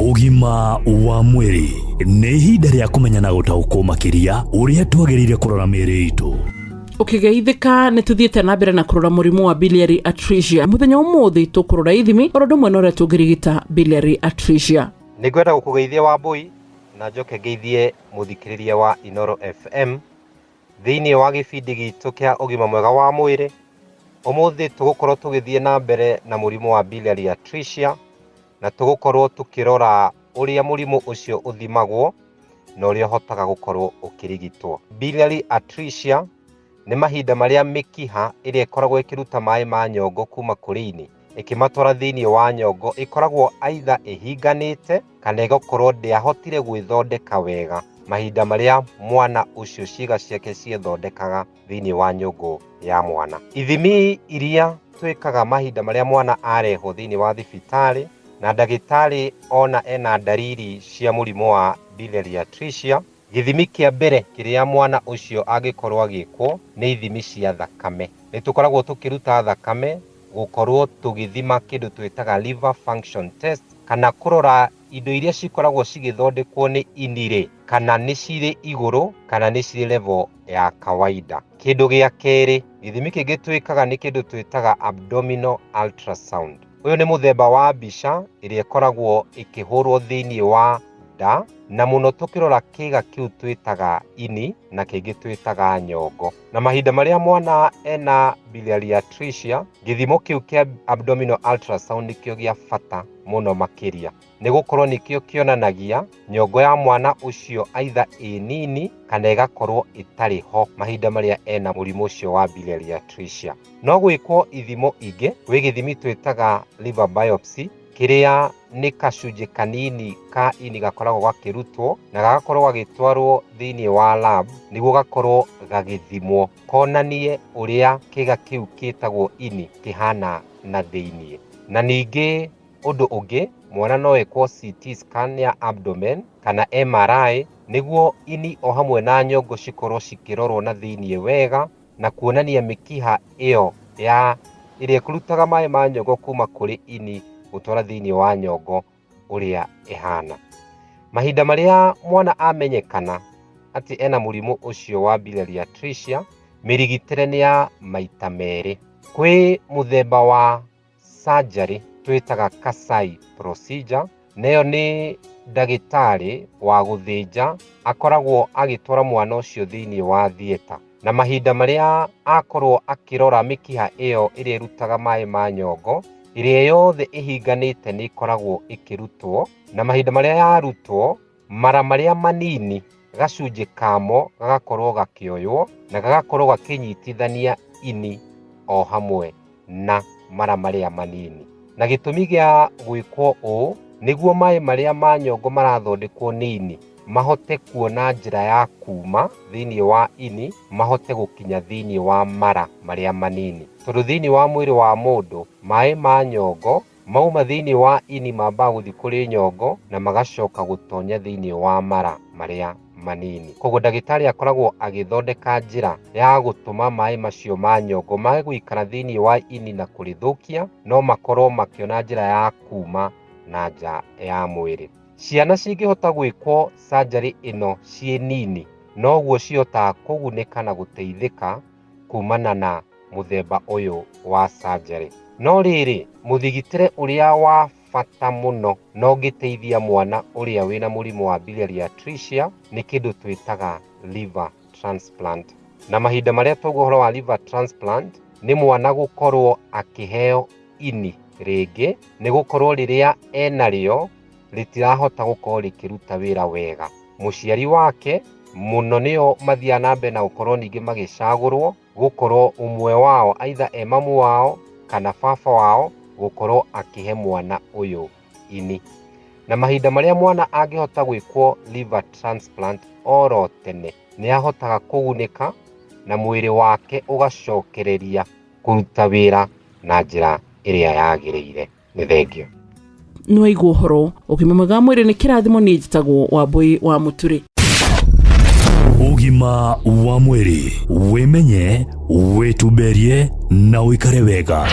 Ũgima wa mwĩrĩ nĩ ihinda rĩa kũmenya na gũtaũkwo makĩria ũrĩa twagĩrĩire kũrora mĩĩrĩ itũ. Ũkĩgeithĩka nĩ tũthiĩte na mbere na kũrora mũrimũ wa biliary atresia. Mũthenya ũmũthĩ tũkũrora ithimi oro ũndũ ũmwe na ũrĩa tũngĩrigita biliary atresia. Nĩngwenda gũkũgeithia Wambũi na njoke ngeithie mũthikĩrĩria wa Inooro FM thĩinĩ wa gĩbindi gitũ kĩa ũgima mwega wa mwĩrĩ. Ũmũthĩ tũgũkorwo tũgĩthiĩ na mbere na mũrimũ wa biliary atresia na tũgũkorwo tũkĩrora ũrĩa mũrimũ ũcio ũthimagwo na ũrĩa ũhotaga gũkorwo ũkĩrigitwo. Biliary atresia nĩ mahinda marĩa mĩkiha ĩrĩa ĩkoragwo ĩkĩruta maĩ ma nyongo kuma kũrĩ ini ĩkĩmatwara thĩinĩ wa nyongo ĩkoragwo aitha ĩhinganĩte kana ĩgakorwo ndĩahotire gwĩthondeka wega mahinda marĩa mwana ũcio ciĩga ciake ciethondekaga thĩinĩ wa nyũngũ ya mwana. Ithimi iria twĩkaga mahinda marĩa mwana arehwo thĩinĩ wa thibitarĩ na ndagĩtarĩ ona ena ndariri cia mũrimũ wa biliary atresia, gĩthimi kĩa mbere kĩrĩa mwana ũcio angĩkorwo agĩkwo nĩ ithimi cia thakame. Nĩ tũkoragwo tũkĩruta thakame gũkorwo tũgĩthima kĩndũ twĩtaga liver function test kana kũrora indo iria cikoragwo cigĩthondekwo nĩ ini rĩ, kana nĩ cirĩ igũrũ kana nĩ cirĩ level ya kawaida. Kĩndũ gĩa kerĩ, gĩthimi kĩngĩ twĩkaga nĩ kĩndũ twĩtaga abdominal ultrasound. Ũyũ nĩ mũthemba wa mbica ĩrĩa ĩkoragwo ĩkĩhũrwo thĩinĩ wa nda, na mũno tũkĩrora kĩga kĩu twĩtaga ini na kĩngĩ twĩtaga nyongo. Na mahinda marĩa mwana ena biliary atresia, gĩthimo kĩu kĩa abdominal ultrasound nĩkĩo gĩa bata mũno makĩria, nĩ gũkorwo nĩkĩo kĩonanagia nyongo ya mwana ũcio aitha ĩ nini kana ĩgakorwo ĩtarĩ ho mahinda marĩa ena mũrimũ ũcio wa biliary atresia. No gwĩkwo ithimo ingĩ, gwĩ gĩthimi twĩtaga liver biopsy, kĩrĩa nĩ gacunjĩ kanini ka ini gakoragwo gakĩrutwo na gagakorwo gagĩtwarwo thĩinĩ wa lab nĩguo gakorwo gagĩthimwo konanie ũrĩa kĩga kĩu kĩtagwo ini kĩhana na thĩinĩ. Na ningĩ ũndũ ũngĩ, mwana no ekwo CT scan ya abdomen kana MRI nĩguo ini o hamwe na nyongo cikorwo cikĩrorwo na thĩinĩ wega na kuonania mĩkiha ĩyo ya ĩrĩa ĩkũrutaga maĩ ma nyongo kuma kũrĩ ini gũtwara thĩinĩ wa nyongo ũrĩa ĩhana. Mahinda marĩa mwana amenyekana atĩ ena mũrimũ ũcio wa biliary atresia, mĩrigitĩre nĩ ya maita merĩ. Kwĩ mũthemba wa surgery twĩtaga Kasai procedure, nayo nĩ ndagĩtarĩ wa gũthĩnja akoragwo agĩtwara mwana ũcio thĩinĩ wa theatre. Na mahinda marĩa akorwo akĩrora mĩkiha ĩyo ĩrĩa ĩrutaga maĩ ma nyongo, ĩrĩa yothe ĩhinganĩte nĩ ĩkoragwo ĩkĩrutwo, na mahinda marĩa yarutwo, mara marĩa manini gacunjĩ kamo gagakorwo gakĩoywo na gagakorwo gakĩnyitithania ini o hamwe na mara marĩa manini. Na gĩtũmi gĩa gwĩkwo ũũ nĩguo maĩ marĩa ma nyongo marathondekwo nĩ ini mahote kuona njĩra ya kuma thĩinĩ wa ini mahote gũkinya thĩinĩ wa mara marĩa manini. Tondũ thĩinĩ wa mwĩrĩ wa mũndũ maĩ ma nyongo mauma thĩinĩ wa ini mambaga gũthiĩ kũrĩ nyongo na magacoka gũtonya thĩinĩ wa mara marĩa manini. Koguo ndagĩtarĩ akoragwo agĩthondeka njĩra ya gũtũma maĩ macio ma nyongo mage gũikara thĩinĩ wa ini na kũrĩthũkia, no makorwo makĩona njĩra ya kuma na nja ya mwĩrĩ. Ciana cingĩhota gwĩkwo surgery ĩno ciĩ nini, noguo cihotaga kũgunĩka na gũteithĩka kumana na mũthemba ũyũ wa surgery. No rĩrĩ, mũthigitĩre ũrĩa wa bata mũno na ũngĩteithia mwana ũrĩa wĩna mũrimũ wa biliary atresia nĩ kĩndũ twĩtaga liver transplant. Na mahinda marĩa twaigua ũhoro wa liver transplant nĩ mwana gũkorwo akĩheo ini rĩngĩ, nĩ gũkorwo rĩrĩa enarĩo rĩtirahota gũkorwo rĩkĩruta wĩra wega. Mũciari wake mũno nĩo mathiaga na mbere na gũkorwo ningĩ magĩcagũrwo gũkorwo ũmwe wao aitha e mamu wao kana baba wao gũkorwo akĩhe mwana ũyũ ini. Na mahinda marĩa mwana angĩhota gwĩkwo liver transplant oro tene, nĩ ahotaga kũgunĩka na mwĩrĩ wake ũgacokereria kũruta wĩra na njĩra ĩrĩa yagĩrĩire. Nĩ thengio. Nĩwaigua ũhoro ũgima mwega wa mwĩrĩ nĩ kĩrathimo. Niĩ njĩtagwo Wambũi wa Mũturi. Ũgima wa mwĩrĩ, wĩmenye, wĩtumberie na ũikare wega.